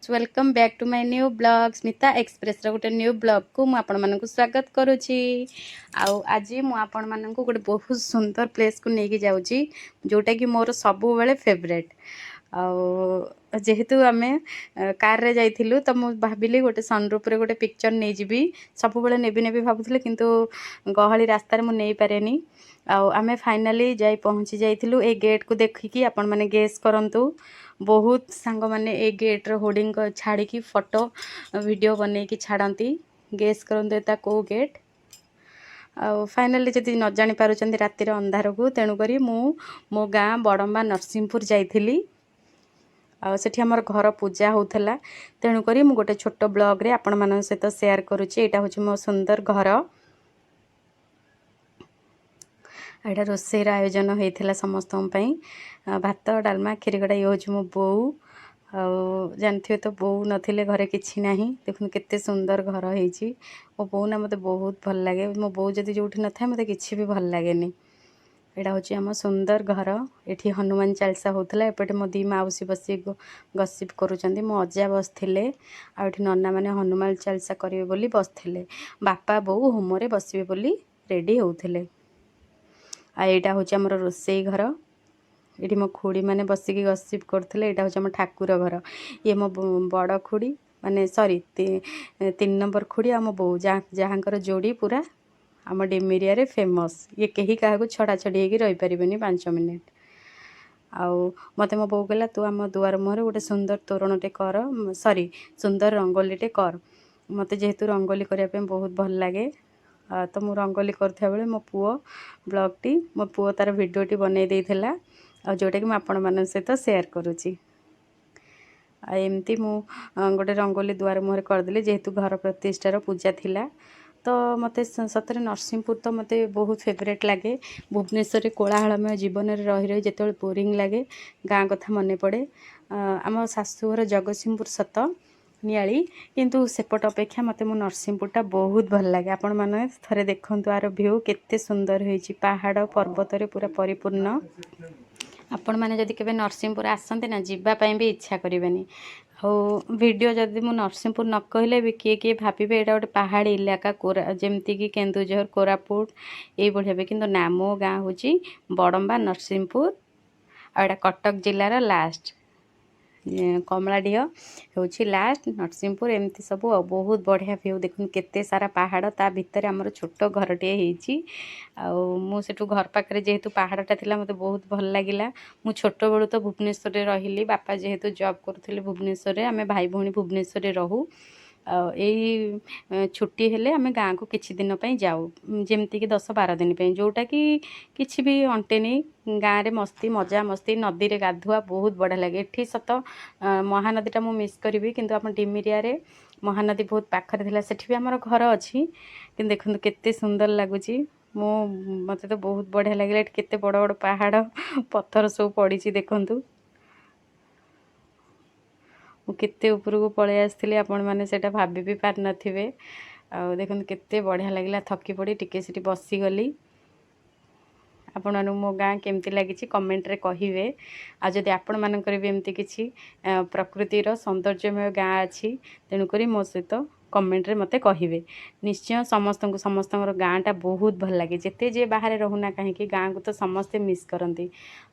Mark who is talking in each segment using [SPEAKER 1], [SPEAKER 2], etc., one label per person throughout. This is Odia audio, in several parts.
[SPEAKER 1] Welcome back to my new blog. Smita ଏକ୍ସପ୍ରେସ୍ର ଗୋଟେ ନ୍ୟୁ ବ୍ଲଗ୍କୁ ମୁଁ ଆପଣମାନଙ୍କୁ ସ୍ୱାଗତ କରୁଛି। ଆଉ ଆଜି ମୁଁ ଆପଣମାନଙ୍କୁ ଗୋଟେ ବହୁତ ସୁନ୍ଦର ପ୍ଲେସ୍କୁ ନେଇକି ଯାଉଛି, ଯେଉଁଟାକି ମୋର ସବୁବେଳେ ଫେଭରେଟ୍। ଆଉ ଯେହେତୁ ଆମେ କାର୍ରେ ଯାଇଥିଲୁ, ତ ମୁଁ ଭାବିଲି ଗୋଟେ ସନରୁଫ୍ରେ ଗୋଟେ ପିକ୍ଚର୍ ନେଇଯିବି। ସବୁବେଳେ ନେବି ନେବି ଭାବୁଥିଲି, କିନ୍ତୁ ଗହଳି ରାସ୍ତାରେ ମୁଁ ନେଇପାରେନି। ଆଉ ଆମେ ଫାଇନାଲି ଯାଇ ପହଞ୍ଚି ଯାଇଥିଲୁ। ଏଇ ଗେଟ୍କୁ ଦେଖିକି ଆପଣମାନେ ଗେସ୍ କରନ୍ତୁ। ବହୁତ ସାଙ୍ଗମାନେ ଏଇ ଗେଟ୍ର ହୋର୍ଡ଼ିଂ ଛାଡ଼ିକି ଫଟୋ ଭିଡ଼ିଓ ବନେଇକି ଛାଡ଼ନ୍ତି। ଗେସ୍ କରନ୍ତୁ ଏଟା କେଉଁ ଗେଟ୍। ଆଉ ଫାଇନାଲି ଯଦି ନ ଜାଣିପାରୁଛନ୍ତି ରାତିର ଅନ୍ଧାରକୁ, ତେଣୁକରି ମୁଁ ମୋ ଗାଁ ବଡ଼ମ୍ବା ନରସିଂହପୁର ଯାଇଥିଲି ଆଉ ସେଠି ଆମର ଘର ପୂଜା ହେଉଥିଲା। ତେଣୁକରି ମୁଁ ଗୋଟେ ଛୋଟ ବ୍ଲଗ୍ରେ ଆପଣମାନଙ୍କ ସହିତ ସେୟାର କରୁଛି। ଏଇଟା ହେଉଛି ମୋ ସୁନ୍ଦର ଘର। ଏଇଟା ରୋଷେଇର ଆୟୋଜନ ହେଇଥିଲା ସମସ୍ତଙ୍କ ପାଇଁ, ଭାତ, ଡାଲମା, କ୍ଷୀରିକଟା। ଇଏ ହେଉଛି ମୋ ବୋଉ। ଆଉ ଜାଣିଥିବେ ତ, ବୋଉ ନଥିଲେ ଘରେ କିଛି ନାହିଁ। ଦେଖନ୍ତୁ କେତେ ସୁନ୍ଦର ଘର ହେଇଛି। ମୋ ବୋଉ ନା ମୋତେ ବହୁତ ଭଲ ଲାଗେ। ମୋ ବୋଉ ଯଦି ଯେଉଁଠି ନଥାଏ, ମୋତେ କିଛି ବି ଭଲ ଲାଗେନି। ଏଇଟା ହେଉଛି ଆମ ସୁନ୍ଦର ଘର। ଏଠି ହନୁମାନ ଚାଳିଶା ହେଉଥିଲା। ଏପଟେ ମୋ ଦୁଇ ମାଉସୀ ବସି ଗସିପ୍ କରୁଛନ୍ତି। ମୋ ଅଜା ବସିଥିଲେ ଆଉ ଏଠି ନନାମାନେ ହନୁମାନ ଚାଳିଶା କରିବେ ବୋଲି ବସିଥିଲେ। ବାପା ବୋଉ ହୋମରେ ବସିବେ ବୋଲି ରେଡ଼ି ହେଉଥିଲେ। ଆଉ ଏଇଟା ହେଉଛି ଆମର ରୋଷେଇ ଘର। ଏଠି ମୋ ଖୁଡ଼ିମାନେ ବସିକି ଗସିପ୍ କରୁଥିଲେ। ଏଇଟା ହେଉଛି ଆମ ଠାକୁର ଘର। ଇଏ ମୋ ବଡ଼ ଖୁଡ଼ି, ମାନେ ସରି, 3 ନମ୍ବର ଖୁଡ଼ି ଆଉ ମୋ ବୋଉ, ଯାହାଙ୍କର ଯୋଡ଼ି ପୁରା ଆମ ଡିମିରିଆରେ ଫେମସ୍। ଇଏ କେହି କାହାକୁ ଛଡ଼ା ଛଡ଼ି ହେଇକି ରହିପାରିବେନି 5 ମିନିଟ୍। ଆଉ ମୋତେ ମୋ ବୋଉ କହିଲା, ତୁ ଆମ ଦୁଆର ମୁହଁରେ ଗୋଟେ ସୁନ୍ଦର ତୋରଣଟେ କର, ସରି, ସୁନ୍ଦର ରଙ୍ଗୋଲିଟେ କର। ମୋତେ ଯେହେତୁ ରଙ୍ଗୋଲି କରିବା ପାଇଁ ବହୁତ ଭଲ ଲାଗେ, ତ ମୁଁ ରଙ୍ଗୋଲି କରୁଥିବା ବେଳେ ମୋ ପୁଅ ବ୍ଲଗ୍ଟି, ମୋ ପୁଅ ତା'ର ଭିଡ଼ିଓଟି ବନେଇ ଦେଇଥିଲା ଆଉ ଯେଉଁଟାକି ମୁଁ ଆପଣମାନଙ୍କ ସହିତ ସେୟାର କରୁଛି। ଆଉ ଏମିତି ମୁଁ ଗୋଟେ ରଙ୍ଗୋଲି ଦୁଆର ମୁହଁରେ କରିଦେଲି, ଯେହେତୁ ଘର ପ୍ରତିଷ୍ଠାର ପୂଜା ଥିଲା। ତ ମୋତେ ସତରେ ନରସିଂହପୁର ତ ମୋତେ ବହୁତ ଫେଭରେଟ୍ ଲାଗେ। ଭୁବନେଶ୍ୱରରେ କୋଳାହଳମୟ ଜୀବନରେ ରହି ରହି ଯେତେବେଳେ ବୋରିଂ ଲାଗେ, ଗାଁ କଥା ମନେ ପଡ଼େ। ଆମ ଶାଶୁଘର ଜଗତସିଂହପୁର ସତ, ନିଆଳି, କିନ୍ତୁ ସେପଟ ଅପେକ୍ଷା ମୋତେ ମୋ ନରସିଂହପୁରଟା ବହୁତ ଭଲ ଲାଗେ। ଆପଣମାନେ ଥରେ ଦେଖନ୍ତୁ ଆର ଭ୍ୟୁ କେତେ ସୁନ୍ଦର ହେଇଛି। ପାହାଡ଼ ପର୍ବତରେ ପୁରା ପରିପୂର୍ଣ୍ଣ। ଆପଣମାନେ ଯଦି କେବେ ନରସିଂହପୁର ଆସନ୍ତି ନା, ଯିବା ପାଇଁ ବି ଇଚ୍ଛା କରିବେନି। ଆଉ ଭିଡ଼ିଓ ଯଦି ମୁଁ ନରସିଂହପୁର ନ କହିଲେ ବି କିଏ କିଏ ଭାବିବେ ଏଇଟା ଗୋଟେ ପାହାଡ଼ି ଇଲାକା, କୋରା, ଯେମିତିକି କେନ୍ଦୁଝର, କୋରାପୁଟ ଏଇଭଳି ଭାବେ। କିନ୍ତୁ ନା, ମୋ ଗାଁ ହେଉଛି ବଡ଼ମ୍ବା ନରସିଂହପୁର ଆଉ ଏଇଟା କଟକ ଜିଲ୍ଲାର ଲାଷ୍ଟ, କମଳାଡିହ ହେଉଛି ଲାଷ୍ଟ, ନରସିଂହପୁର, ଏମିତି ସବୁ। ଆଉ ବହୁତ ବଢ଼ିଆ ଭ୍ୟୁ। ଦେଖନ୍ତୁ କେତେ ସାରା ପାହାଡ଼, ତା ଭିତରେ ଆମର ଛୋଟ ଘରଟିଏ ହେଇଛି। ଆଉ ମୁଁ ସେଠୁ ଘର ପାଖରେ ଯେହେତୁ ପାହାଡ଼ଟା ଥିଲା, ମୋତେ ବହୁତ ଭଲ ଲାଗିଲା। ମୁଁ ଛୋଟବେଳୁ ତ ଭୁବନେଶ୍ୱରରେ ରହିଲି। ବାପା ଯେହେତୁ ଜବ୍ କରୁଥିଲେ ଭୁବନେଶ୍ୱରରେ, ଆମେ ଭାଇ ଭଉଣୀ ଭୁବନେଶ୍ୱରରେ ରହୁ। ଆଉ ଏଇ ଛୁଟି ହେଲେ ଆମେ ଗାଁକୁ କିଛି ଦିନ ପାଇଁ ଯାଉ, ଯେମିତିକି 10-12 ଦିନ ପାଇଁ, ଯେଉଁଟାକି କିଛି ବି ଅଣ୍ଟେନି। ଗାଁରେ ମସ୍ତି, ମଜା ମସ୍ତି, ନଦୀରେ ଗାଧୁଆ ବହୁତ ବଢ଼ିଆ ଲାଗେ। ଏଠି ସତ ମହାନଦୀଟା ମୁଁ ମିସ୍ କରିବି, କିନ୍ତୁ ଆମ ଡିମିରିଆରେ ମହାନଦୀ ବହୁତ ପାଖରେ ଥିଲା। ସେଠି ବି ଆମର ଘର ଅଛି। କିନ୍ତୁ ଦେଖନ୍ତୁ କେତେ ସୁନ୍ଦର ଲାଗୁଛି। ମୋତେ ତ ବହୁତ ବଢ଼ିଆ ଲାଗିଲା। ଏଠି କେତେ ବଡ଼ ବଡ଼ ପାହାଡ଼, ପଥର ସବୁ ପଡ଼ିଛି ଦେଖନ୍ତୁ। ମୁଁ କେତେ ଉପରକୁ ପଳେଇ ଆସିଥିଲି, ଆପଣମାନେ ସେଇଟା ଭାବି ବି ପାରିନଥିବେ। ଆଉ ଦେଖନ୍ତୁ କେତେ ବଢ଼ିଆ ଲାଗିଲା। ଥକି ପଡ଼ି ଟିକେ ସେଠି ବସିଗଲି। ଆପଣମାନଙ୍କୁ ମୋ ଗାଁ କେମିତି ଲାଗିଛି କମେଣ୍ଟରେ କହିବେ। ଆଉ ଯଦି ଆପଣମାନଙ୍କର ବି ଏମିତି କିଛି ପ୍ରକୃତିର ସୌନ୍ଦର୍ଯ୍ୟମୟ ଗାଁ ଅଛି, ତେଣୁକରି ମୋ ସହିତ କମେଣ୍ଟରେ ମୋତେ କହିବେ ନିଶ୍ଚୟ। ସମସ୍ତଙ୍କୁ ସମସ୍ତଙ୍କର ଗାଁଟା ବହୁତ ଭଲ ଲାଗେ। ଯେତେ ଯିଏ ବାହାରେ ରହୁନା କାହିଁକି, ଗାଁକୁ ତ ସମସ୍ତେ ମିସ୍ କରନ୍ତି,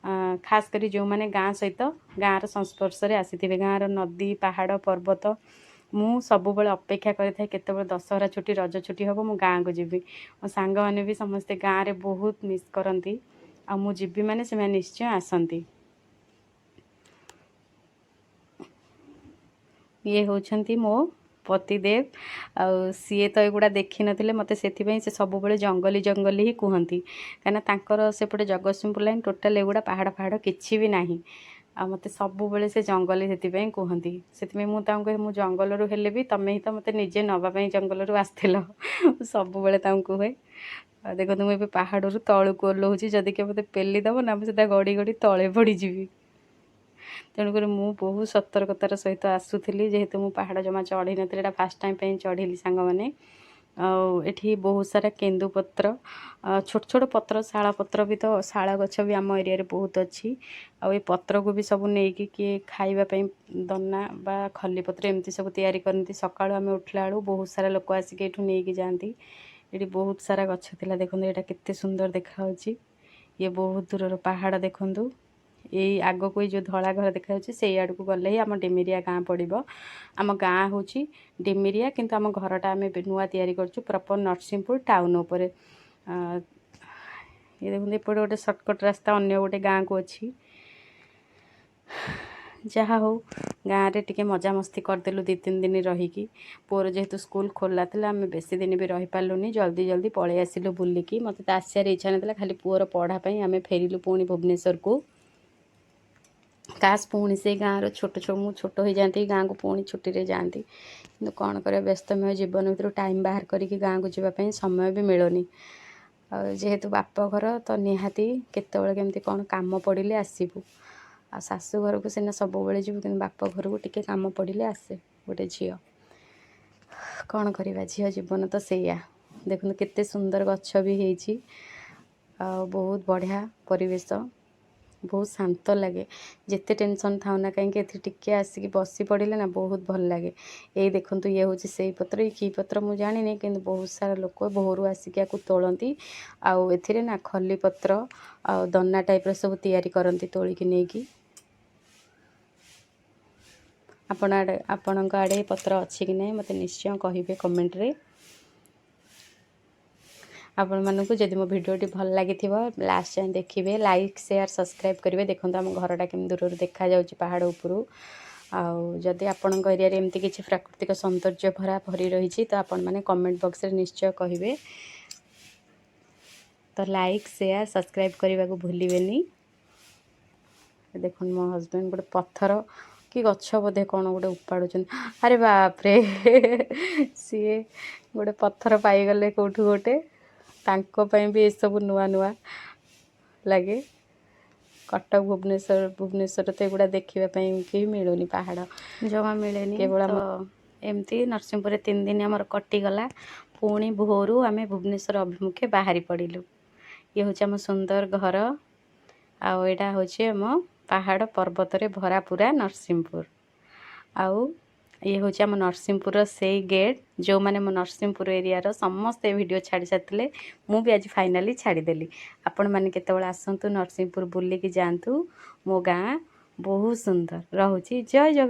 [SPEAKER 1] ଖାସ କରି ଯେଉଁମାନେ ଗାଁ ସହିତ, ଗାଁର ସଂସ୍ପର୍ଶରେ ଆସିଥିବେ, ଗାଁର ନଦୀ, ପାହାଡ଼, ପର୍ବତ। ମୁଁ ସବୁବେଳେ ଅପେକ୍ଷା କରିଥାଏ କେତେବେଳେ ଦଶହରା ଛୁଟି, ରଜ ଛୁଟି ହେବ, ମୁଁ ଗାଁକୁ ଯିବି। ମୋ ସାଙ୍ଗମାନେ ବି ସମସ୍ତେ ଗାଁରେ ବହୁତ ମିସ୍ କରନ୍ତି ଆଉ ମୁଁ ଯିବି ମାନେ ସେମାନେ ନିଶ୍ଚୟ ଆସନ୍ତି। ଇଏ ହେଉଛନ୍ତି ମୋ ପତିଦେବ। ଆଉ ସିଏ ତ ଏଗୁଡ଼ା ଦେଖିନଥିଲେ। ମୋତେ ସେଥିପାଇଁ ସେ ସବୁବେଳେ ଜଙ୍ଗଲି ଜଙ୍ଗଲି ହିଁ କୁହନ୍ତି, କାହିଁକିନା ତାଙ୍କର ସେପଟେ ଜଗତସିଂହପୁର ଲାଇନ୍ ଟୋଟାଲ୍ ଏଗୁଡ଼ା ପାହାଡ଼ ଫାହାଡ଼ କିଛି ବି ନାହିଁ। ଆଉ ମୋତେ ସବୁବେଳେ ସେ ଜଙ୍ଗଲି ସେଥିପାଇଁ କୁହନ୍ତି। ସେଥିପାଇଁ ମୁଁ ତାଙ୍କୁ କହେ, ମୁଁ ଜଙ୍ଗଲରୁ ହେଲେ ବି ତମେ ହିଁ ତ ମୋତେ ନିଜେ ନେବା ପାଇଁ ଜଙ୍ଗଲରୁ ଆସିଥିଲ। ସବୁବେଳେ ତାଙ୍କୁ କୁହେ। ଆଉ ଦେଖନ୍ତୁ, ମୁଁ ଏବେ ପାହାଡ଼ରୁ ତଳକୁ ଓହ୍ଲଉଛି। ଯଦି କିଏ ମୋତେ ପେଲି ଦେବ ନା, ମୁଁ ସିଧା ଗଡ଼ି ଗଡ଼ି ତଳେ ପଡ଼ିଯିବି। ତେଣୁକରି ମୁଁ ବହୁତ ସତର୍କତାର ସହିତ ଆସୁଥିଲି, ଯେହେତୁ ମୁଁ ପାହାଡ଼ ଜମା ଚଢ଼ି ନଥିଲି। ଏଇଟା ଫାର୍ଷ୍ଟ ଟାଇମ୍ ପାଇଁ ଚଢ଼ିଲି ସାଙ୍ଗମାନେ। ଆଉ ଏଠି ବହୁତ ସାରା କେନ୍ଦୁପତ୍ର, ଛୋଟ ଛୋଟ ପତ୍ର, ଶାଳ ପତ୍ର ବି ତ, ଶାଳ ଗଛ ବି ଆମ ଏରିଆରେ ବହୁତ ଅଛି। ଆଉ ଏ ପତ୍ରକୁ ବି ସବୁ ନେଇକି କିଏ ଖାଇବା ପାଇଁ ଦନା ବା ଖଲିପତ୍ର ଏମିତି ସବୁ ତିଆରି କରନ୍ତି। ସକାଳୁ ଆମେ ଉଠିଲା ବେଳକୁ ବହୁତ ସାରା ଲୋକ ଆସିକି ଏଇଠୁ ନେଇକି ଯାଆନ୍ତି। ଏଠି ବହୁତ ସାରା ଗଛ ଥିଲା। ଦେଖନ୍ତୁ ଏଇଟା କେତେ ସୁନ୍ଦର ଦେଖାହେଉଛି। ଇଏ ବହୁତ ଦୂରର ପାହାଡ଼ ଦେଖନ୍ତୁ। ଏଇ ଆଗକୁ ଏଇ ଯେଉଁ ଧଳା ଘର ଦେଖାଯାଉଛି, ସେଇ ଆଡ଼କୁ ଗଲେ ହିଁ ଆମ ଡିମିରିଆ ଗାଁ ପଡ଼ିବ। ଆମ ଗାଁ ହେଉଛି ଡିମିରିଆ, କିନ୍ତୁ ଆମ ଘରଟା ଆମେ ଏବେ ନୂଆ ତିଆରି କରିଛୁ ପ୍ରପର୍ ନରସିଂହପୁର ଟାଉନ୍ ଉପରେ। ଇଏ ଦେଖନ୍ତୁ, ଏପଟେ ଗୋଟେ ସର୍ଟକଟ୍ ରାସ୍ତା ଅନ୍ୟ ଗୋଟେ ଗାଁକୁ ଅଛି। ଯାହା ହଉ, ଗାଁରେ ଟିକେ ମଜାମସ୍ତି କରିଦେଲୁ 2-3 ଦିନ ରହିକି। ପୁଅର ଯେହେତୁ ସ୍କୁଲ ଖୋଲା ଥିଲା, ଆମେ ବେଶୀ ଦିନ ବି ରହିପାରିଲୁନି, ଜଲ୍ଦି ଜଲ୍ଦି ପଳେଇ ଆସିଲୁ ବୁଲିକି। ମୋତେ ତ ଆସିବାର ଇଚ୍ଛା ନଥିଲା, ଖାଲି ପୁଅର ପଢ଼ା ପାଇଁ ଆମେ ଫେରିଲୁ ପୁଣି ଭୁବନେଶ୍ୱରକୁ। କାଶ ପୁଣି ସେଇ ଗାଁର ଛୋଟ ଛୋଟ ମୁଁ ଛୋଟ ହେଇଯାଆନ୍ତି, ଗାଁକୁ ପୁଣି ଛୁଟିରେ ଯାଆନ୍ତି। କିନ୍ତୁ କ'ଣ କରିବା, ବ୍ୟସ୍ତମୟ ଜୀବନ ଭିତରୁ ଟାଇମ୍ ବାହାର କରିକି ଗାଁକୁ ଯିବା ପାଇଁ ସମୟ ବି ମିଳୁନି। ଆଉ ଯେହେତୁ ବାପ ଘର ତ ନିହାତି କେତେବେଳେ କେମିତି କ'ଣ କାମ ପଡ଼ିଲେ ଆସିବୁ। ଆଉ ଶାଶୁ ଘରକୁ ସିନା ସବୁବେଳେ ଯିବୁ, କିନ୍ତୁ ବାପ ଘରକୁ ଟିକେ କାମ ପଡ଼ିଲେ ଆସେ ଗୋଟେ ଝିଅ। କ'ଣ କରିବା, ଝିଅ ଜୀବନ ତ ସେଇଆ। ଦେଖନ୍ତୁ କେତେ ସୁନ୍ଦର ଗଛ ବି ହେଇଛି ଆଉ ବହୁତ ବଢ଼ିଆ ପରିବେଶ, ବହୁତ ଶାନ୍ତ ଲାଗେ। ଯେତେ ଟେନସନ୍ ଥାଉ ନା କାହିଁକି, ଏଥିରେ ଟିକେ ଆସିକି ବସି ପଡ଼ିଲେ ନା ବହୁତ ଭଲ ଲାଗେ। ଏଇ ଦେଖନ୍ତୁ, ଇଏ ହେଉଛି ସେଇ ପତ୍ର। ଏଇ କି ପତ୍ର ମୁଁ ଜାଣିନି, କିନ୍ତୁ ବହୁତ ସାରା ଲୋକ ଭୋରୁ ଆସିକି ୟାକୁ ତୋଳନ୍ତି। ଆଉ ଏଥିରେ ନା ଖଲି ପତ୍ର ଆଉ ଦନା ଟାଇପ୍ର ସବୁ ତିଆରି କରନ୍ତି ତୋଳିକି ନେଇକି। ଆପଣ ଆଡ଼େ, ଆପଣଙ୍କ ଆଡ଼େ ଏ ପତ୍ର ଅଛି କି ନାହିଁ, ମୋତେ ନିଶ୍ଚୟ କହିବେ କମେଣ୍ଟରେ। ଆପଣମାନଙ୍କୁ ଯଦି ମୋ ଭିଡ଼ିଓଟି ଭଲ ଲାଗିଥିବ, ଲାଷ୍ଟ ଯାଏଁ ଦେଖିବେ, ଲାଇକ୍, ସେୟାର, ସବସ୍କ୍ରାଇବ୍ କରିବେ। ଦେଖନ୍ତୁ ଆମ ଘରଟା କେମିତି ଦୂରରୁ ଦେଖାଯାଉଛି ପାହାଡ଼ ଉପରୁ। ଆଉ ଯଦି ଆପଣଙ୍କ ଏରିଆରେ ଏମିତି କିଛି ପ୍ରାକୃତିକ ସୌନ୍ଦର୍ଯ୍ୟ ଭରା ଭରି ରହିଛି, ତ ଆପଣମାନେ କମେଣ୍ଟ ବକ୍ସରେ ନିଶ୍ଚୟ କହିବେ। ତ ଲାଇକ୍, ସେୟାର, ସବସ୍କ୍ରାଇବ୍ କରିବାକୁ ଭୁଲିବେନି। ଦେଖନ୍ତୁ, ମୋ ହଜବେଣ୍ଡ ଗୋଟେ ପଥର କି ଗଛ ବୋଧେ କ'ଣ ଗୋଟେ ଉପାଡ଼ୁଛନ୍ତି। ଆରେ ବାପରେ, ସିଏ ଗୋଟେ ପଥର ପାଇଗଲେ କେଉଁଠୁ ଗୋଟେ। ତାଙ୍କ ପାଇଁ ବି ଏସବୁ ନୂଆ ନୂଆ ଲାଗେ। କଟକ, ଭୁବନେଶ୍ୱର, ଭୁବନେଶ୍ୱର ତ ଏଗୁଡ଼ା ଦେଖିବା ପାଇଁ କି ମିଳୁନି, ପାହାଡ଼ ଜମା ମିଳେନି କେବଳ ଆମ। ଏମିତି ନରସିଂହପୁରରେ 3 ଦିନ ଆମର କଟିଗଲା। ପୁଣି ଭୋରୁ ଆମେ ଭୁବନେଶ୍ୱର ଅଭିମୁଖେ ବାହାରି ପଡ଼ିଲୁ। ଇଏ ହେଉଛି ଆମ ସୁନ୍ଦର ଘର ଆଉ ଏଇଟା ହେଉଛି ଆମ ପାହାଡ଼ ପର୍ବତରେ ଭରା ପୁରା ନରସିଂହପୁର। ଆଉ ଇଏ ହେଉଛି ଆମ ନରସିଂହପୁରର ସେଇ ଗେଟ୍। ଯେଉଁମାନେ ମୋ ନରସିଂହପୁର ଏରିଆର ସମସ୍ତେ ଭିଡ଼ିଓ ଛାଡ଼ି ସାରିଥିଲେ, ମୁଁ ବି ଆଜି ଫାଇନାଲି ଛାଡ଼ିଦେଲି। ଆପଣମାନେ କେତେବେଳେ ଆସନ୍ତୁ, ନରସିଂହପୁର ବୁଲିକି ଯାଆନ୍ତୁ। ମୋ ଗାଁ ବହୁତ ସୁନ୍ଦର ରହୁଛି। ଜୟ ଜଗନ୍ନାଥ।